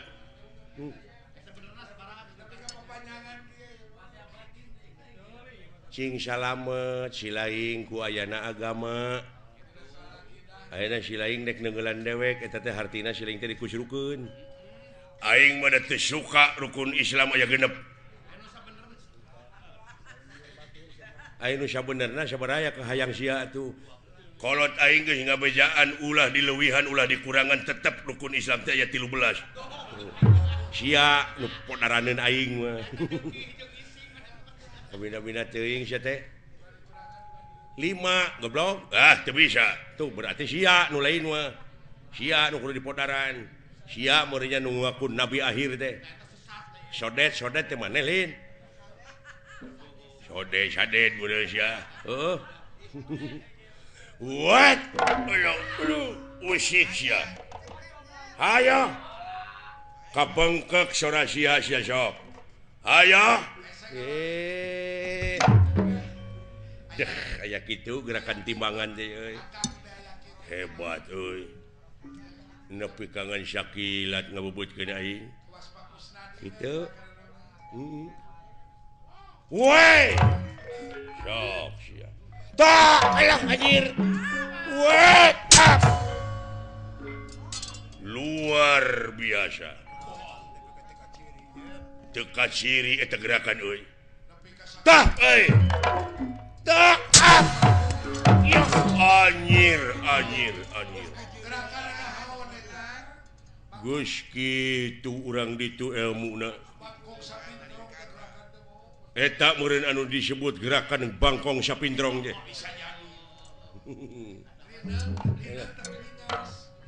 Cing salamet silaing ku ayana agama. Ayeuna silaing dek neunggelan dewek eta teh hartina silaing teh dikusrukeun. Aing mah teu suka rukun Islam aya genep. Aing nu sabenerna sabaraya kahayang sia atuh. Kolot aing geus ngabejaan ulah dileuwihan ulah dikurangan tetep rukun Islam teh aya 13. Sia nu podaraneun aing mah. Kabina-bina teuing sia teh. 5 goblok. Ah teu bisa. Tuh berarti sia nu lain mah. Sia nu kudu dipodaran. Sia meureunnya nu ngaku nabi akhir teh. Sodet-sodet teh maneh lain. Sodet sadet meureun sia. Heuh. What? Aduh, usik sia. Hayo. Kabengkek sora sia sia sok. Hayo. Deh, aya kitu gerakan timbangan teh euy. Hebat euy. Nepi kangen sakilat ngabubutkeun aing. Kitu. Heeh. Woi. Sok sia. Tak, alah anjir. Woi, up. Luar biasa. Teu kaciri eta gerakan euy. Tah euy. Tah. Ya anjir, anjir, anjir. Geus kitu urang ditu elmuna. Eta meureun anu disebut gerakan bangkong sapindrong teh.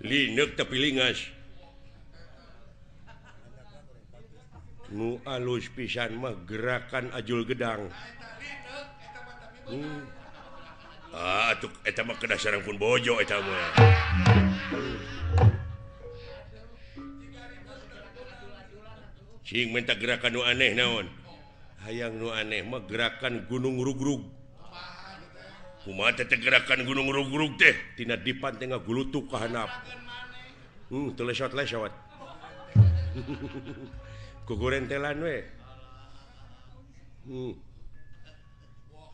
Lineuk tapi lingas. Nu alus pisan mah gerakan ajul gedang. Ah, atuh eta mah kedah sareng pun bojo eta mah. Cing minta gerakan nu aneh naon? Hayang nu aneh mah gerakan gunung rugrug. Kumaha teh gerakan gunung rugrug teh? Tina dipan teh ngagulutuk ka handap. Teu lesot-lesot. Kugurentelan we.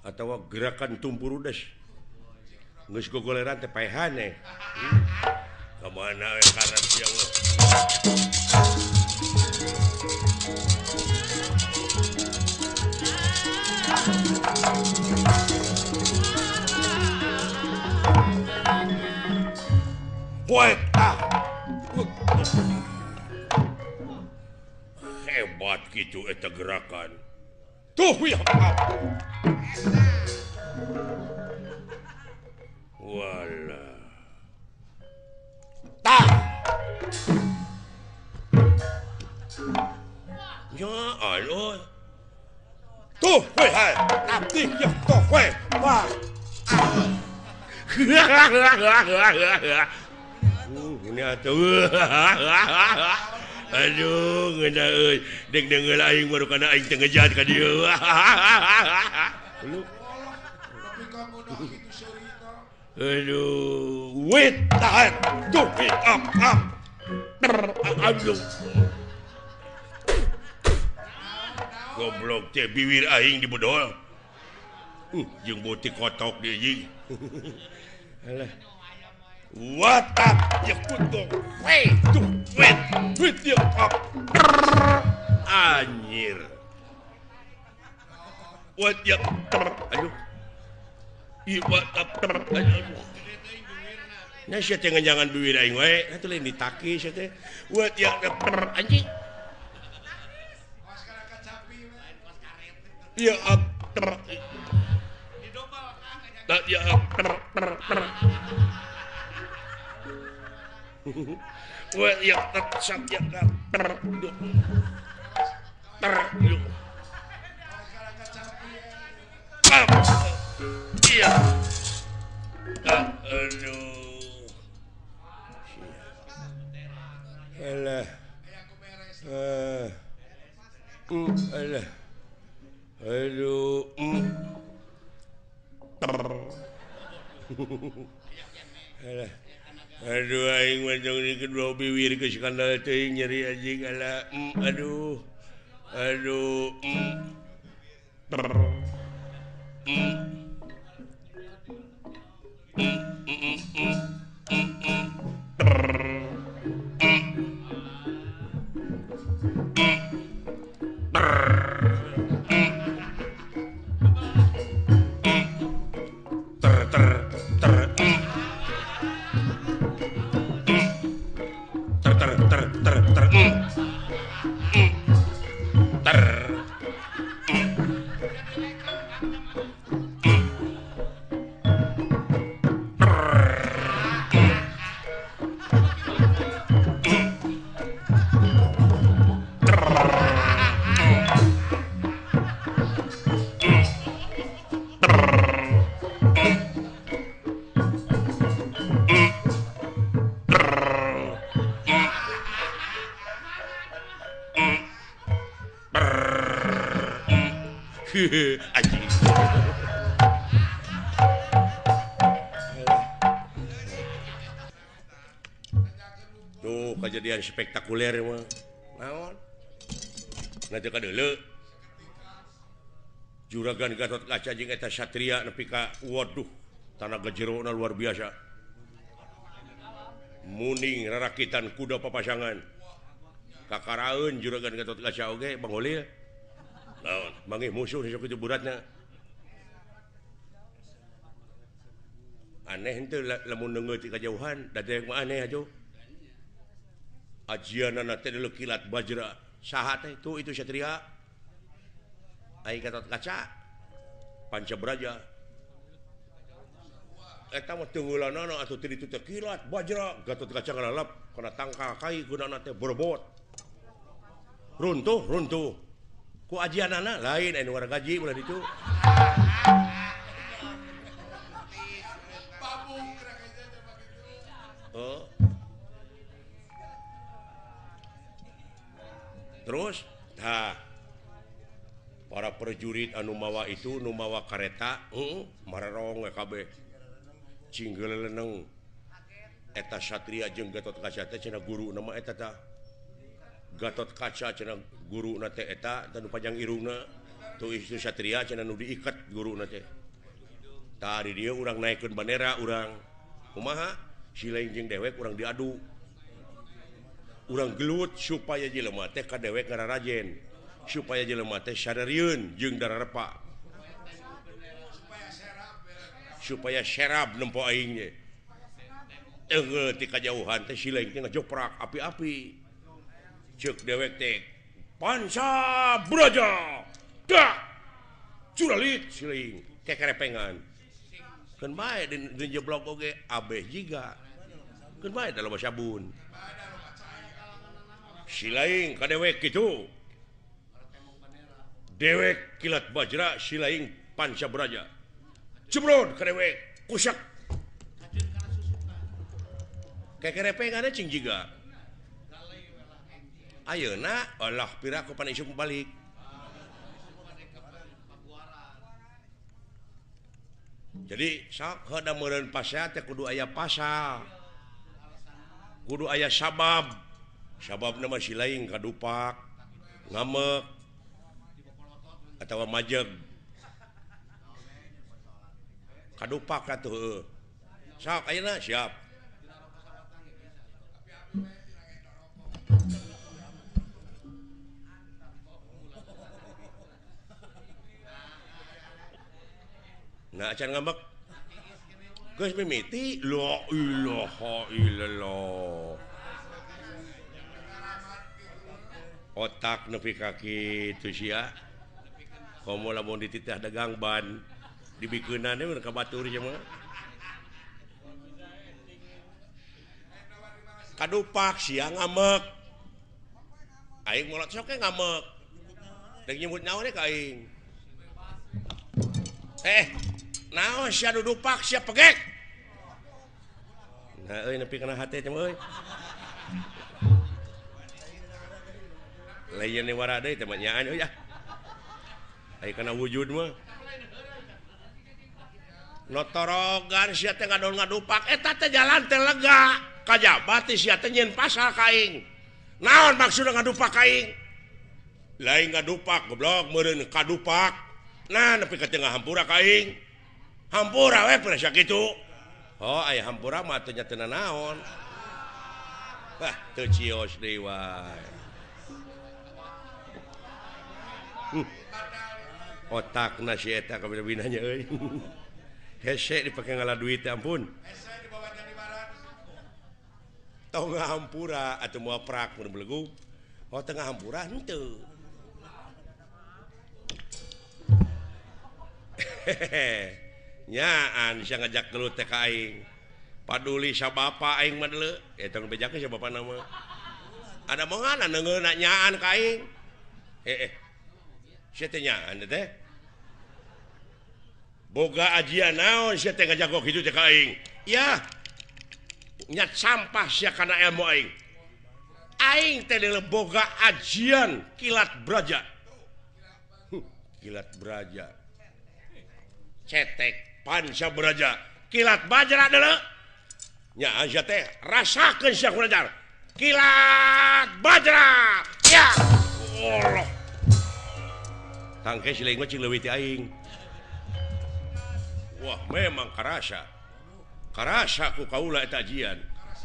Atawa gerakan tumpurudes. Geus gogoleran teh paehan eh. Ka mana we karep sia mah. Wait, ah. Hebat gitu eta gerakan. Tuh ya. Wala. Tah. Ya Allah. Tuh, weh, hai. Abdi ya tuh, weh. Wah. Ini atuh. Aduh, ngeunah euy. Deg deungeul aing baru kana aing teu ngejat ka dieu. Lu. Aduh, wait, tahan. Tuh, up, up. Aduh. Goblok teh biwir aing dibedol. Jeung beutik kotok deui jeung. Alah. What up? Ya kutung. Wait, tuh, wait, wait ya up. Anjir. What ya? Aduh. Ieu what up? Aduh. Nah sia teh nganjangan biwir aing wae, atuh lain ditaki sia teh. What ya anjing. Ya up. Tak ya up. Wah, ya tak ya ter ter iya. Aduh. Aduh aing mah jong di kedua biwir geus kandal teuing nyeri anjing ala. Aduh. Aduh. Anjing. Tuh kejadian spektakuler mah. Naon? Nanti ka deuleu. Juragan Gatot Kaca jeung eta Satria nepi ka waduh, tanaga jerona luar biasa. Muning rarakitan kuda papasangan. Kakaraeun Juragan Gatot Kaca oge Bang Holil. Naon, manggih musuh sok kitu buratna. Aneh henteu lamun neungeut ti kajauhan, da teh mah aneh atuh. Ajianana teh deuleu kilat bajra. Saha teh tuh itu Satria. Ai Gatot Kaca Panca Braja. Eta mah teungeulanana atuh teu ditu teh kilat bajra, Gatot Kaca ngalalap kana tangkal kai gunana teh borbot. Runtuh, runtuh. Ku ajianana lain anu wargaji ulah ditu. Oh. Terus tah para prajurit anu mawa itu nu mawa kareta, mararong we kabeh. Cinggeleneng eta Satria jeung Gatot Kaca teh cenah guru nama eta tah. Gatot Kaca cenah guruna teh eta tanu panjang irungna tuh itu Satria cenah nu diiket guruna teh. Tah di dieu urang naikeun bandera urang. Kumaha? Si lain jeung dewek urang diadu. Urang gelut supaya jelema teh ka dewek ngararajen. Supaya jelema teh sadarieun jeung dararepa. Supaya serab nempo aing ge. Teunggeul ti kajauhan teh si lain teh ngajoprak api-api. Ceuk dewek teh Panca Braja. Dak. Curalit si lain kekerepengan. Keun bae di jeblok oge abeh jiga. Keun bae da loba sabun. Si lain ka dewek kitu. Dewek kilat bajra si lain Panca Braja. Jebrod ka dewek kusak. Kekerepengan cing jiga. Ayeuna Allah piraku pan isuk balik. Jadi sok heuda meureun pasea teh kudu aya pasal. Kudu aya sabab. Sababna mah si lain kadupak, ngamek atawa majeg. Kadupak atuh heueuh. Sok ayeuna siap. Nah, acan ngambek. Geus mimiti la ilaha illallah. Otak nepi ka kitu sia. Komo lamun dititah dagang ban dibikeunana we ka batur sia mah. Kadupak sia ngambek. Aing molot sok ge ngambek. Deuk nyebut naon ka aing. Naon sia dudupak sia pegek. Nah euy nepi kana hate teh euy. Lain ni wara deui teh mah nyaan euy ah. Aya kana wujud mah. Notorogan sia teh ngadon ngadupak eta teh jalan teh lega. Kajaba teh sia teh nyieun pasal ka aing. Naon maksudna ngadupak ka aing? Lain ngadupak goblok meureun kadupak. Nah nepi ka tengah hampura ka aing. Hampura we pernah sakitu. Oh aya hampura mah teh nya teu nanaon. Wah teu cios deui wae. Otakna si eta kabina-binanya euy. Hese dipake ngala duit ampun. Hese dibawa jadi barat. Tong hampura atuh moal prak mun belegug. Oh tengah hampura henteu. Nyaan sia ngajak gelut teh ka aing. Paduli sa bapa aing mah deuleu. Eta nu bejakeun sa bapana mah. Ada mongan neungeuna nyaan ka aing. Sia teh nyaan teh. Boga ajian naon sia teh ngajago kitu teh ka aing. Yah. Nyat sampah sia kana ilmu aing. Aing teh deuleu boga ajian kilat braja. Kilat braja. Cetek panca braja. Kilat bajra deuleu. Nya sia teh rasakeun sia ku ajar. Kilat bajra. Ya. Allah. Tangke si leung mah cing leuwih ti aing. Wah memang karasa. Karasa ku kaula eta ajian.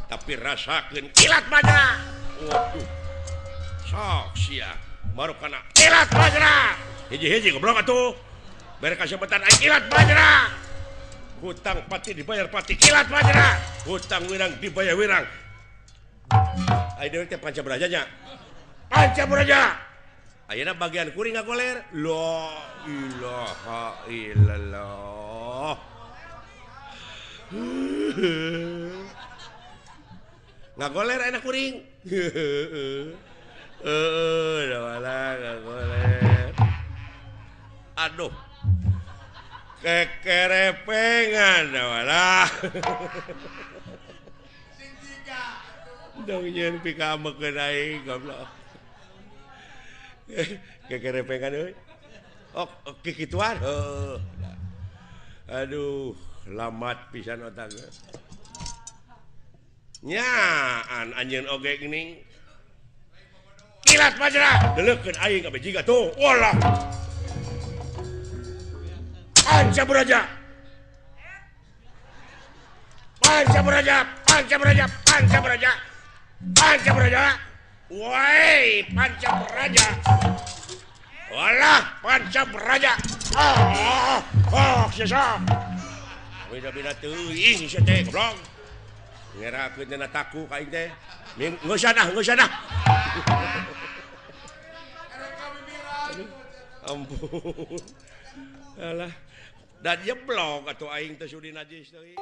Tapi rasakeun kilat bajra. Waduh. Sok sia baru kana kilat bajra. Hiji-hiji goblok atuh. Bere kasebetan aing kilat bajra. Hutang pati dibayar pati kilat bajra. Hutang wirang dibayar wirang. Aing deui teh panca braja nya. Panca braja. Ayeuna bagian kuring ngagoler. La ilaha illallah. Ngagoler enak kuring. Heeh, dah ngagoler. Aduh. Kekerepengan dah. Sing tiga. Dong nyeun pikamekeun aing goblok. Kekerepengan euy. Oh, kikituan. Heuh. Aduh, lamat pisan otak. Nyaan anjeun oge geuning. Kilat bajra, deuleukeun aing kabeh jiga tuh. Walah. Panca braja. Panca braja, panca braja, panca braja. Panca braja. Woi, panca braja. Walah, panca braja. Ah, oh, sia. Beda-beda teuing sia teh goblok. Ngerakeun cenah taku ka aing teh. Geus ah, geus ah. Ampun. Alah, dan jeblok atuh aing teh sudi najis teuing.